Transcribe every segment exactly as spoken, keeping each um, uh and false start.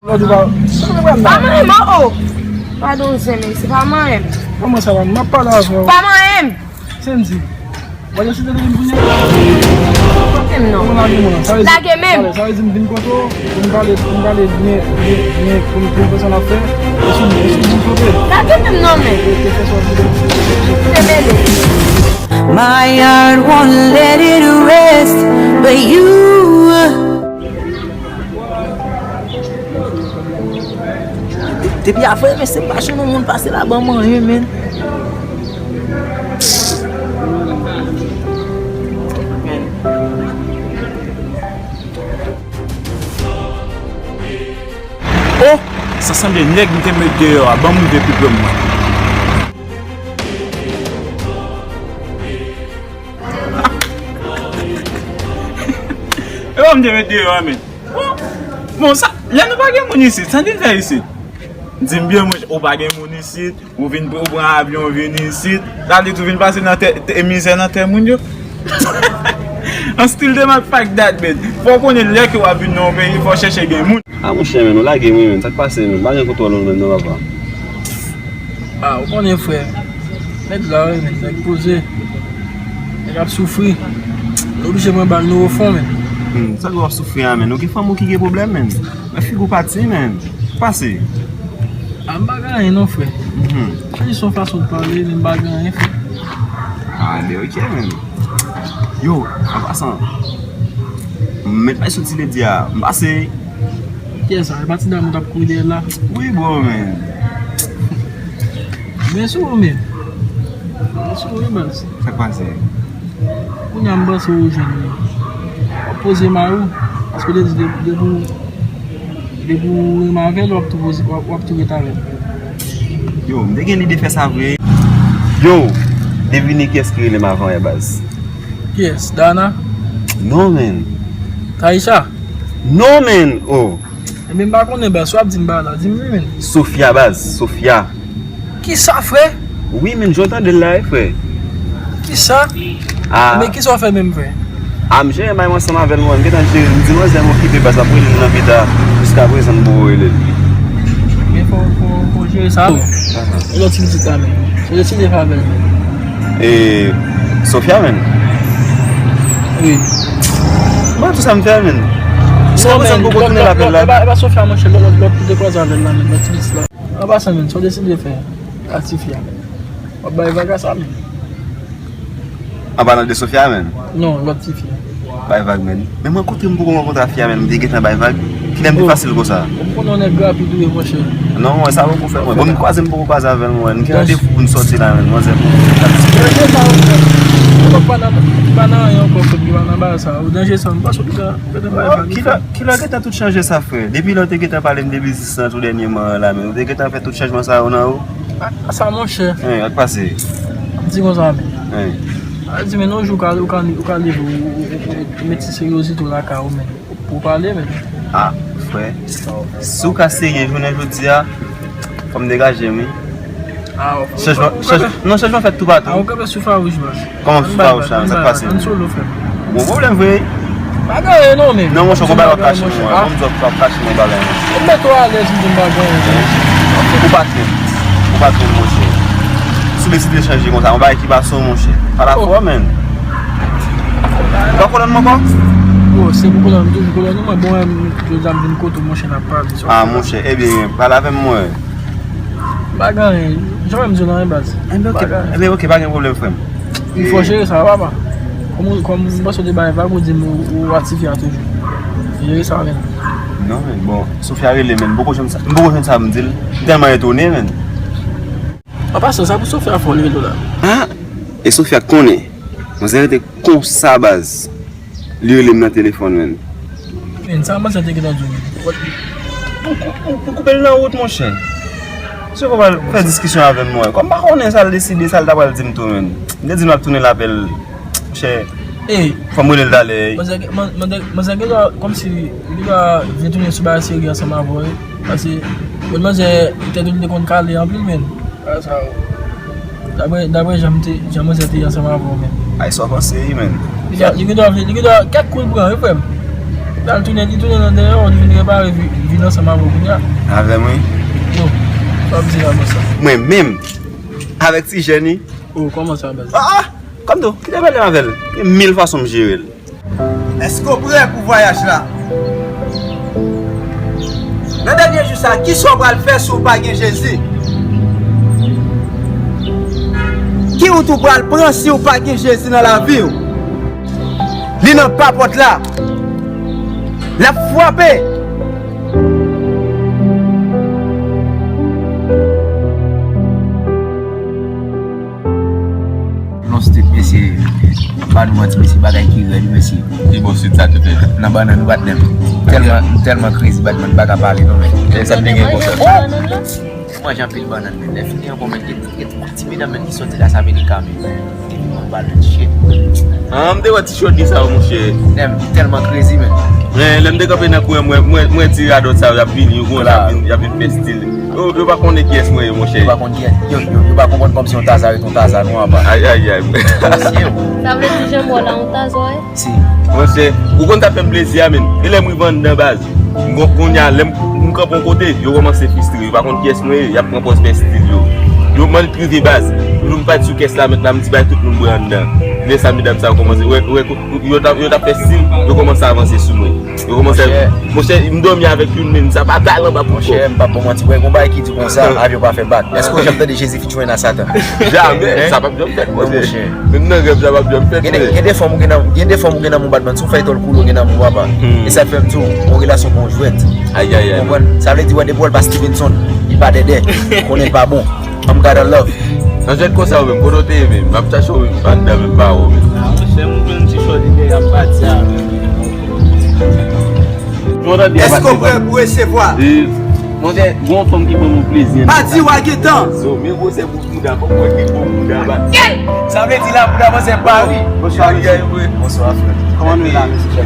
Lòt ou pa. Pa manyen m, o, o. Padon, zen, men se pa manyen m. Kòman sa va? M ap pale avè w. Pa manyen m. Sendy. Wè, yo site depi m kounye a. Lage m non. Kòman lage mwen? Sa vle di, lage men m. Sa vle, sa vle di m vin kote w, pou m pale, pou m pale byen, byen, byen, pou m, pou m fè sa n ap fè. E sou, e sou bouch ou te. Lage men m non, men. E, e fè sa w vle. Te mele. My heart won't let it rest, but you. Depi avan, men se pa janm yon moun pase la ban manyen, men. Oh! Sa sanble nèg m te met deyò a, ban m rive pi pre mwen. E ban m te met deyò a, men. Bon, bon, sa, lè nou pa gen moun isit, sa n vin fè isit? Di m byen, monchè, ou pa gen moun isit, ou vin, ou pran avyon, ou vin isit, sa vle di ou vin pase nan tè, tè, mizè nan tè moun yo. An still the mad fact that, man. Fò w konnen lè ke w ap vin nan yon peyi, fò w chèche gen moun. A, monchè, men, nou lage m, wi, men, sa k pase, men, m pa gen kontwòl ou menm, non, papa. A, ou konnen, frè. Nèg la, wi, men, nèg poze. Nèg ap soufri. Nou oblije pran bal nou ofon, men. Hmm, sa w ap soufri a, men? Ou gen fanm ou ki gen pwoblèm, men. Men figi w pati, men. Pase. A, m pa gen anyen non, frè. Mhm. Se jis yon fason de pale, men m pa gen anyen, frè. A, ben, ok, men. Yo, an pasan, m met bay sou ti ledi a. M pase. Kiyès sa? E pa ti dam ou t ap kouri dèyè l la? Wi, bro, men. Men sou ou menm. Men sou ou wi, baz. Sa k pase? Kounye a m panse ou jwenn li. W ap poze mari w, paske w te di depi, depi w, depi w renmen avè l, w ap tou poze, w ap, w ap tou ret avè l. Yo, m te gen lide fè sa vre. Yo, devine kiyès ki rele m avan yè, baz. Kiyès? Dana? Non, men. Taïsha? Non, men. Oh. Ebyen, m pa konnen, baz, sa w ap di m pa la, di m wi, men. Sofia, baz, Sofia. Kisa, frè? Wi, men, jan w tande l la, wi, frè. Kisa? Ah. Ebyen, kisa w fè menm, frè? Ah, m jere may mwen ansanm avè l, mwen, m gentan jere l, m di manzè m okipe, baz, m ap rele l nan pita. Jiska prezan, m poko rele l. Men fò, fò, fò jere sa. Yon lòt ti pitit la, men. Fò deside fè avè l, men. E, Sofia, men. Wi. Mwen, tout sa m fè, men. Jiska prezan, m poko tounen l apèl la. E pa, e pa Sofia, monchè, lòt, lòt, lòt, te kwaze avè l la, men, lòt ti pitit la. An pasan, men, sa w deside fè ak tifi a, men? W ap bay vag a sa, men? An palan de Sofia, men? Non, lòt tifi a. Bay vag, men. Men mwen, kote m poko rankontre a fi a, men, m te gentan bay vag. Kilè m te fasil konsa? Oh. M konnen w nèg rapid ou ye, monchè. Non, mwen, sa poko fè mwen. Bon, m kwaze, m poko kwaze avè l, mwen. M gen randevou pou n sòti la, men. Manzè pou mwen. Danje sa, ou fè. Ou pa nan, pa nan anyen ankò, frè m, ki pa nan bagay sa. Ou danje sa, m panse w gentan, gentan bay vag. Kilè, kilè w gentan tout chanje sa, frè? Depi lè w te gentan pale m de biznis lan tou dènyèman an la, men. Ou te gentan fè tout chanjman sa yo nan ou? A, sa, monchè. Hein, sa k pase? M di konsa, men. Hein. A di, men, yon jou, ou ka, ou ka, ou ka leve, ou, ou, ou, ou mete seryozite w lakay ou, men. Pou w pale, men. Ah, frè. Si w ka serye jounen jodi a, fò m degaje m, wi. Ah, chanjman, chanj-, non, chanjman fèt toupatou. Ah, ou kanpe sou fawouch, baz. Kòman sou fawouch la? Sa k pase? Ann solo, frè. Bon pwoblèm vre. Pa gen anyen non, men. Non, monchè, konpa w ap kache mwen. Bon, m di w ap kache mwen bagay, non. Ou mete w alèz, m di m pa gen anyen. Ou pa krenn. Ou pa krenn, monchè. Si w deside chanje konsa, yon bagay ki pa sou, monchè. Pa dakò, men. Ou pa kolòn mwen ankò? Oh, se pou kolòn, m toujou kolòn ou, mwen, bon, jodi a m vin kote w, monchè, n ap pale. Ah, monchè, ebyen, pale avè m, mwen. Pa gen anyen. Jan m di w nan, baz. Ebyen, ok, ebyen, ok, pa gen pwoblèm, frè m. Fò jere sa, papa. Kòm, kòm m panse w te bay vag, ou di m ou, ou ak tifi a toujou. Jere sa, men. Non, men, bon, Sofia rele, men, m poko jwenn sa, m poko jwenn sa m di l. M tèlman etone, men. An pasan, sa pou Sofia fè w li rele w la? Ah, e Sofia konnen. Manzè rete konsa, baz. Li rele m nan telefòn, men. Men, sa manzè te gentan di w? Ou, ou, ou, ou koupe l nan wout, monchè. Se pou pral fè diskisyon avè m, mwen. Kòm m pa konnen sa l deside, sa l ta pral di m tou, men. M te di m ap tounen l apèl, monchè. Ey. Fò m rele l talè. Manzè, man-, manzè, manzè gen dwa, kòmsi, li gen dwa vin tounen sou bagay serye ansanm avè w, wi. Paske, bon, manzè, tèt ou li te konn kale anpil, men. Bagay sa yo. Daprè, daprè jan m te, jan manzè te ye ansanm avè w menm. Ay, sa w panse, wi, men. Li gen, li gen dwa, li gen dwa, kèk kou l pran, wi, frè m. Al tounen, li tounen nan dèyè w, li vin repare, vi- vin ansanm avè w kounye a. Avè mwen? Yo, sa w ap di la konsa? Mwen menm, avèk ti jèn wi. Oh, kòman sa, baz? Ah, ah! Kòm tou, kite pale avè l. Gen mil fason m jere l. Èske w prè pou vwayaj la? Nan dènye jou sa, kisa w pral fè si w pa gen Jezi? Ki wout ou pral pran si w pa gen Jezi nan lavi w? Li nan ba pòt la. L ap frape. Non, street, mesye. Pa nou manti, mesye, bagay ki rèd, mesye. Ki bò street sa te fè? Nan bannann, batman. Tèlman, tèlman crazy, batman, m pa ka pale, non, men. E sa te gen konsa? Manje anpil bannann, men. Lè fini an, bon, men, gen, gen ti medam, men, ki soti Las America, men. Te vin ban m bannann, shit. Ah, m te wè ti shorty sa yo, monchè. Nèg, tèlman crazy, men. Men, lè m te kanpe nan kwen, mwen, mwen, mwen ti radòt sa yo, y ap vini, yo konn, y ap vin, y ap vin fè stil. Yo, yo pa konnen kiyès mwen ye, monchè. Yo pa konn kiyès. Yo, yo, yo pa konprann kòmsi yon taza ret yon taza nou anba. Ay, ay, ay. Mesye, o. Sa vle di jan mwen la, yon taza, wi? Si. Monchè, ou konn sa fè m plezi a, men. E lè m rive anndan, baz. M kon- kounye a, lè m, m kanpe yon kote, yo kòmanse fristre. Yo pa konn kiyès mwen ye, y ap pran pòz fè stil yo. Yo mande prive, baz. Yo m pati sou kès la, mentnan m di bay tout moun mwen anndan. Lè sa, medam sa yo kòmanse, wè, wè, yo t ap, yo t ap fè stil, yo kòmanse avanse sou mwen. Yo kòmanse, monchè, m dòmi avèk youn, men sa pa galan pa pou kò. Monchè, m p ap ba w manti, wè, gon bagay ki di konsa, avyon pa fè bak. Èske w janm tande Jezi featuring a Satan? Jamè, sa p ap janm fèt, monchè. Menm nan rèv, sa p ap janm fèt, gen de, gen de fanm ou gen nan, gen de fanm ou gen nan moun batman, si w fè etòl koule, ou gen nan moun papa. E sa fè m di w, yon relasyon pou yon jwèt. Ayayay. Ou konprann? Sa vle di, wè, depi w al pa Stevenson, li pa dèdè. Konnen l pa bon. Anm gad an love. Nan jwèt konsa ou menm, kote w te ye menm? M ap chache w menm, m pa anndan menm pa wè w menm. Ah, monchè, m jwenn ti shorty dèyè, m pati a. Èske w prè pou resevwa? Monchè, gon fanm ki ban m yon plezi. Pa di w a gen tan. So, men gwosè bout mouda, fòk mwen gen bon mouda, ba. Sa vle di la, mouda manzè pa ri. Bonswa, mesye. Bonswa, frè. Kòman nou ye la, mesye? Mwen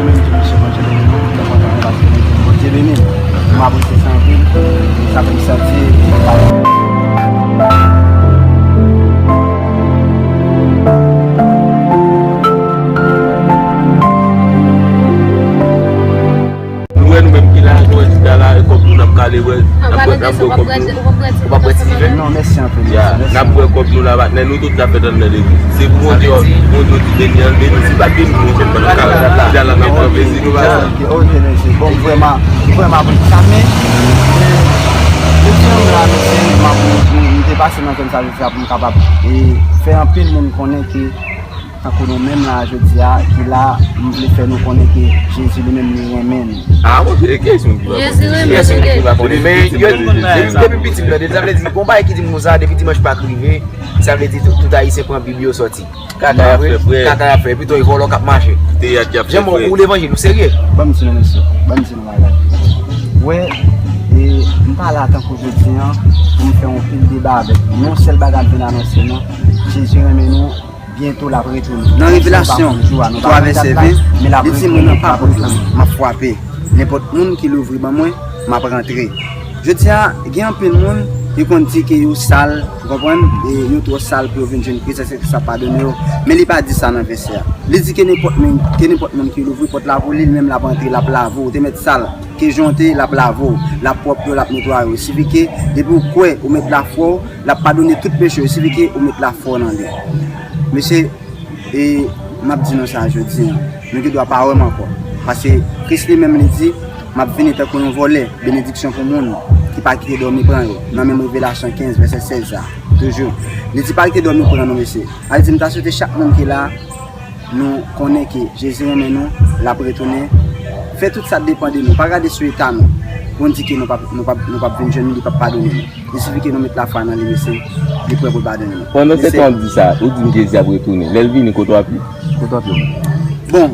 menm tou, mesye, Bondye beni nou. Mwen kontan, paske Bondye beni m. Mwen apresye sa anpil. Sa fè m santi Nou wè nou menm ki la, nou wè chita la, e kòb nou n ap kale, wè, n ap bwè, n ap bwè kòb nou. Ou p ap bwè ti diven? Non, mèsi anpil. Ya, n ap bwè kòb nou la, patnè, nou tout n ap fèt anndan legliz. Se pou Bondye, Bondye di beni an, beni. Si l pa t beni, nou fèt pandan karant la. Chita la, n ap pran plezi nou, baz. Ok, ok, mesye. Bon, m vrèman, m vrèman apresye sa, men, men, jodi an la, mesye, m ap, m, m te pase nan zòn sa, jodi a, pou m kapab, e, fè anpil moun konnen ke Tankou nou menm la jodi a, ki la, m vle fè nou konnen ke Jezi li menm li renmen nou. Ah, monchè, e kiyès moun ki pa konnen? Jezi renmen nou. Kiyès moun ki pa konnen? Men, yo, depi pitit m tande, sa vle di, gon bagay ki di m konsa, depi dimanch Pak rive, sa vle di tout, tout Ayisyen pran Bib yo sòti. Kaka y ap fè, frè. Kaka y ap fè, epi tou e vòlò k ap mache. Teyat y ap fè, frè. Ou levanjil, ou serye? Ban m di nou, mesye, ban m di nou bagay. Wè, e, m pa la tankou jodi a, pou m fè yon pil deba avèk nou. Yon sèl bagay m vin anonse nou, Jezi renmen nou. Byento l ap retounen. Nan Revelasyon twa vèsè ven, li di, "Mwen nan pa pòt lan, m ap frape. Nenpòt moun ki louvri ban mwen, m ap rantre." Jodi a, gen anpil moun, yo konn di ke yo sal, ou konprann? E yo twò sal pou yo vin jwenn Kris, èske Kris ap padone yo? Men li pa di sa nan vèsè a. Li di ke nenpòt moun, ke nenpòt moun ki louvri pòt la pou li, li menm l ap antre, l ap lave w. Ou te mèt sal, ke jan w te ye, l ap lave w, l ap pwòpte w, l ap netwaye w. Sifi ke, depi w kwè, ou met lafwa w, l ap padone tout peche w, sifi ke ou met lafwa w nan li. Mesye, e m ap di nou sa jodi a, nou gen dwa pa wè m ankò. Paske Kris li menm li di, "M ap vini tankou yon vòlè, benediksyon pou moun ki pa kite dòmi pran yo." Nan menm Revelasyon kenz, vèsè sèz sa, toujou. Li di, "Pa kite dòmi pran nou, mesye." Sa vle di, m ta swete chak moun ki la, nou konnen ke Jezi renmen nou, l ap retounen. Fè tout sa depann de nou. Pa gade sou eta nou pou n di ke nou p ap, nou p ap, nou p ap vin jwenn li, li p ap padone nou. Li sifi ke nou met lafwa nan li, mesye, li prè pou l padone nou. Pandan se tan w ap di sa, ou di m Jezi ap retounen. Lè l vini, kote w ap ye? Kote w ap ye? Bon,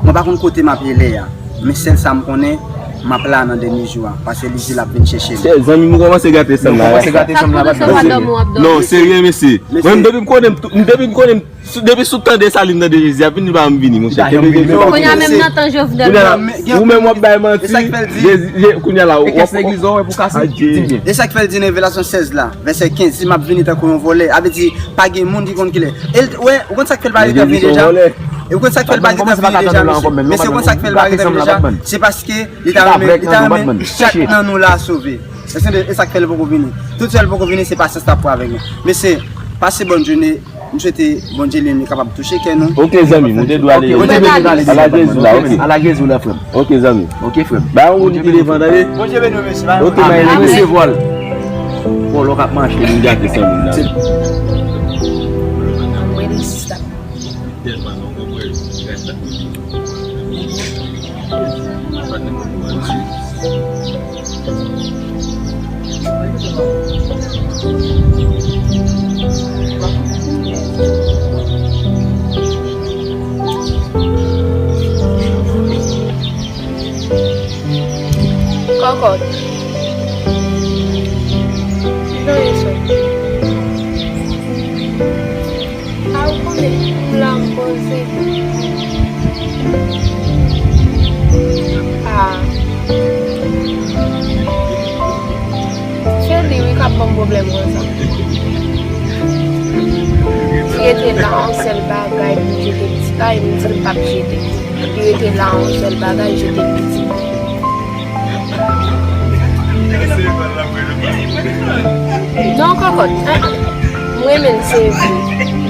mwen pa konn kote m ap ye lè a. Men sèl sa m konnen, m ap la nan dènye jou a. Paske li di l ap vin chèche m. Chè zanmi m, ou kòmanse gate san m la. Ou kòmanse gate san m la, pa t dòmi. Non, serye, mesye. Mwen, depi m konnen, depi m konnen, Sou, depi sou tan Desalin nan de Jezi ap vini, li pa janm vini, monchè. Kenbe, kenbe. Kounye a menm nan tan Jovenel menm. Ou menm w ap bay manti. E sa k fè l di. Jezi, Je-, kounye a la, w ap. E kès legliz ou wè pou kase. Di m byen. E sa k fè l di nan Revelasyon sèz la, vèsè kenz, si m ap vini tankou yon vòlè. A vle di, pa gen moun ki konn kilè. E l, wè, ou konn sa k fè l pa gentan vini deja? E ou konn sa k fè l pa gentan vini deja, mesye? Mesye, ou konn sa k fè l pa gentan vini deja? Se paske li ta renmen, li ta renmen chak nan nou la sove. E se de, e sa k fè l poko vini. Tout sa l poko vini, se pasyans l ap pran avèk nou. Mesye, pase bòn jounen. M swete Bondye li menm li kapab touche kè nou. Ok, zanmi m, ou te dwe ale. Bondye beni nou. Ala Jezi la, ok. Ala Jezi la, frè m. Ok, zanmi. Ok, frè m. Ba yon moun ki devan, tande. Bondye beni w, mesye. Ok, may resevwa l. Bon, lè w k ap mache, vin gate sanble la. I'm waiting, sister. Kòkòt. Kijan w ye, sè? A, ou konnen, m la, m poze. A. Se li, wi, k ap ban m pwoblèm konsa. Li rete la, yon sèl bagay pou m jete pitit la, e m di l m p ap jete. Li rete la, yon sèl bagay, jete pitit. Non, kòkòt. Mwen menm se vre.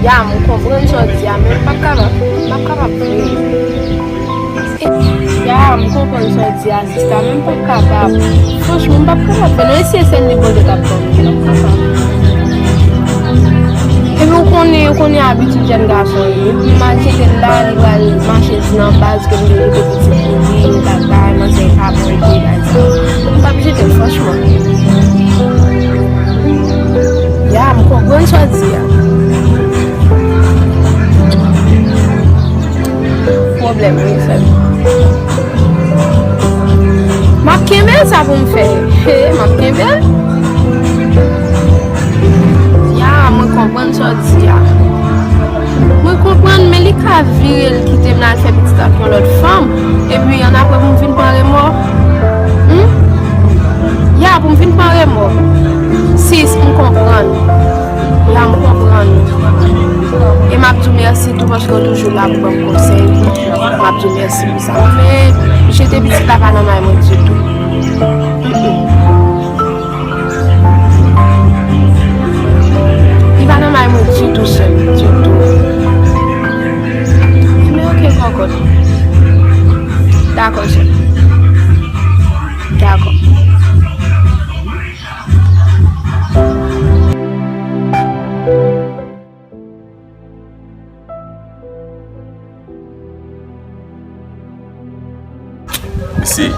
Ya, m konprann sa w di a, men m p ap kapab. M p ap kapab vre. Ya, m konprann sa w di a, sista, men m p ap kapab. Franchman, m p ap kapab fè non. E si e sèl li Bondye k ap ban m, m p ap kapab. Epi ou konnen, ou konnen abitid jèn gason yo. Epi m al jete l la, li pral mache di nan baz ke m te jete pitit pou li, li pa bay, manzè pa bon, epi bagay sa. M p ap jete l, franchman. Ya, m konprann sa w di a. Pwoblèm, wi, frè m. M ap kenbe l, sa pou m fè. He, m ap kenbe l. Ya, mwen konprann sa w di a. Mwen konprann, men li ka vire l kite m la, l fè pitit ak yon lòt fanm. Epi, annapre pou m vin pran remò. Hmm? Ya, pou m vin pran remò. Sis, m konprann. Ya, m konprann. E m ap di w mèsi tou paske w toujou la pou ban m konsèy. M ap di w mèsi pou sa. Men, jete pitit la pa nan may mwen ditou. Mm-mm. Li pa nan may mwen ditou, sè m, ditou. Men oke, kòkòt. Dakò, sè m. Dakò. Mesye,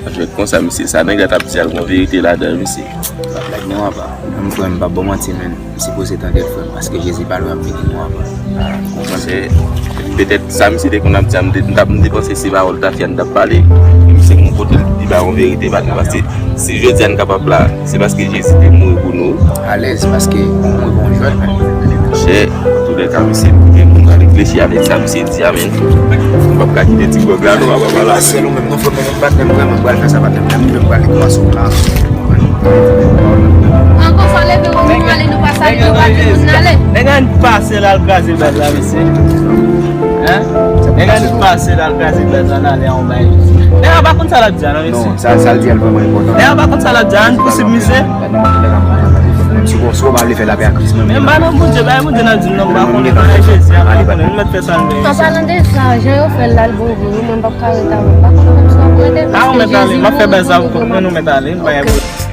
anfèt, konsa, mesye, sa nèg la t ap di a, gon verite ladan l, mesye. Pa blag non, apa. Menm frè m, m p ap ba w manti, men. M sipoze tande l, frè m, paske Jezi pa lwen ap vini non, apa. Konprann? Se petèt sa misye te konn ap di a, m te, m t ap, m te panse se pawòl tafya n t ap pale. E misye gon kote l di ba yon verite, patnè, paske si jodi a n kapab la, se paske Jezi te mouri pou nou. Alèz, paske ou mouri pou yon jwèt, men. Monchè, antoulèka, misye, gen moun k ap reflechi avèk sa misye di a, men. M p ap ka kite ti gwòg la, non, papa, pala. Sèl ou menm, non, frè m, men patnè m vrèman pral fè sa, patnè m, men m menm pral kòmanse w la. Ankò fò leve, ou di nou ale, nou pa salye, nou pa di moun n ale. Nèg la vin pase l al kraze baz la, mesye. Hein? Nèg la vin pase l al kraze baz la, n ale a yon bay. Nèg la pa konn sa l ap di a, non, mesye. Non, sa, sa l di a, l vrèman enpòtan. Nèg la pa konn sa l ap di a, ann pousib misye. Menm si w, si w pa vle fè lapè ak Kris, mwen menm. Men m pa nan Bondye, bay Bondye n ap di l non, m pa konnen, bagay Jezi a, m pa konnen, nou mèt fè sa n vle. An palan de sa, jan yo fè l la, l bon vre, wi, mwen m p ap ka ret avè l, m pa konnen menm si w ap rete, paske Jezi mouri pou nou vrèman. A, ou mèt ale, m ap fè baz la pou kont mwen, nou mèt ale, bagay. Ok.